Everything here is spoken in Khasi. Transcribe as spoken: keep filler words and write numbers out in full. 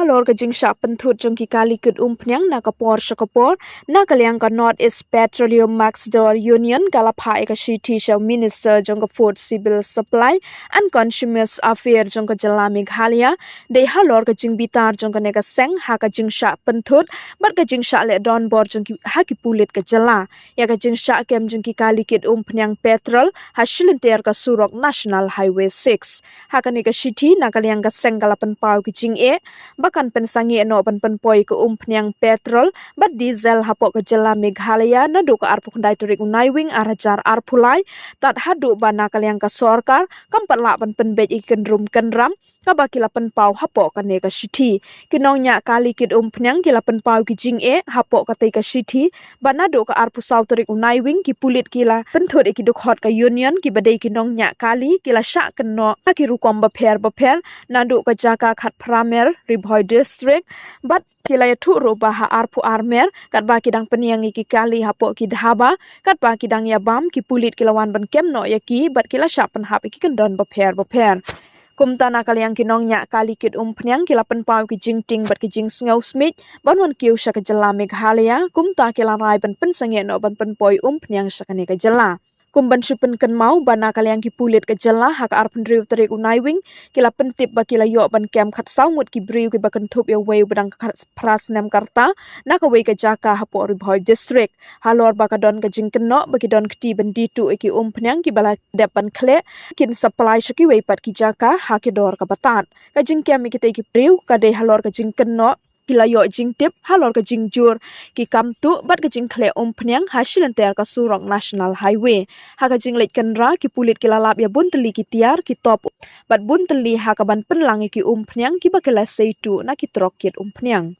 Halor ka jingshah pynthut jong ki kali kit umphniang na ka por sha ka por, na ka liang ka North East Petroleum Mixture Union ka la phah ïa ka shithi sha u Minister jong ka Food Civil Supply and Consumers Affairs jong ka jylla Meghalaya, dei halor ka jingbitar jong kane ka seng ha ka jingshah pynthut bad ka jingshah leh donbor jong ki ha ki pulit ka jylla ïa ka jingshah kem jong ki kali kit umphniang petrol ha shilynter ka surok National Highway six. Ha kane ka shithi, na ka liang ka seng ka la pynpaw ki jingeh ba kan pynsangeh noh ban pynpoi ka umphniang petrol bad diesel hapoh ka jylla Meghalaya naduh ka arphew khyndai tarik u Naiwieng ar hajar arphew lai, tad haduh ba na ka liang ka sorkar kam pat lah ban pynbeit ïa ki kynrum kynram kaba ki la pynpaw hapoh kane ka shithi. Ki nongñiah kali kit umphniang ki la pynpaw ki jingeh hapoh katei ka shithi ba naduh ka arphew saw tarik u Naiwieng ki pulit ki la pynthut ïa ki dkhot ka Union kiba dei ki nongñiah kali, ki la shah kynnoh ha ki rukom bapher bapher naduh ka jaka Khatphra Mer, Ri Bhoi District, bad ki la ïathuh ruh ba ha arphew ar Mer, katba ki dang pynïeng ïa ki kali hapoh ki dhaba, katba ki dang ïabam, ki pulit ki la wan ban kem noh ïa ki bad ki la shah pynhap ïa ki kyndon bapher bapher. Kumta, na ka liang ki nongñiah kali kit umphniang ki la pynpaw ki jingtieng bad ki jingsngew smit ban wan kiew sha ka jylla Meghalaya, kumta ki la rai ban pynsangeh noh ban pynpoi umphniang sha kane ka jylla. Kum ban shu pynkynmaw ba na ka liang ki pulit ka jylla, ha ka arphew hynriew tarik u Naiwieng ki la pyntip ba ki la ïoh ban kem khatsaw ngut ki briew kiba kynthup ïa uwei uba dang khatphra snem ka rta na kawei ka jaka hapoh Ri Bhoi District. Halor ba ka don ka jingkynnoh ba ki don kti ban die tuh ïa ki umphniang kiba la dep ban khleh, kin supply sha kiwei pat ki jaka ha ki dor kaba tad. Ka jingkem ïa kitei ki briew ka dei halor ka jingkynnoh ki la ïoh jingtip halor ka jingjur ki kam tuh bad ka jingkhleh umphniang ha shilynter ka surok National Highway. Ha ka jingleit kynra, ki pulit ki la lap ïa bun tylli ki tiar, ki top bad bun tylli ha kaban pynlang ïa ki umphniang kiba ki la sei tuh na ki trok kit umphniang.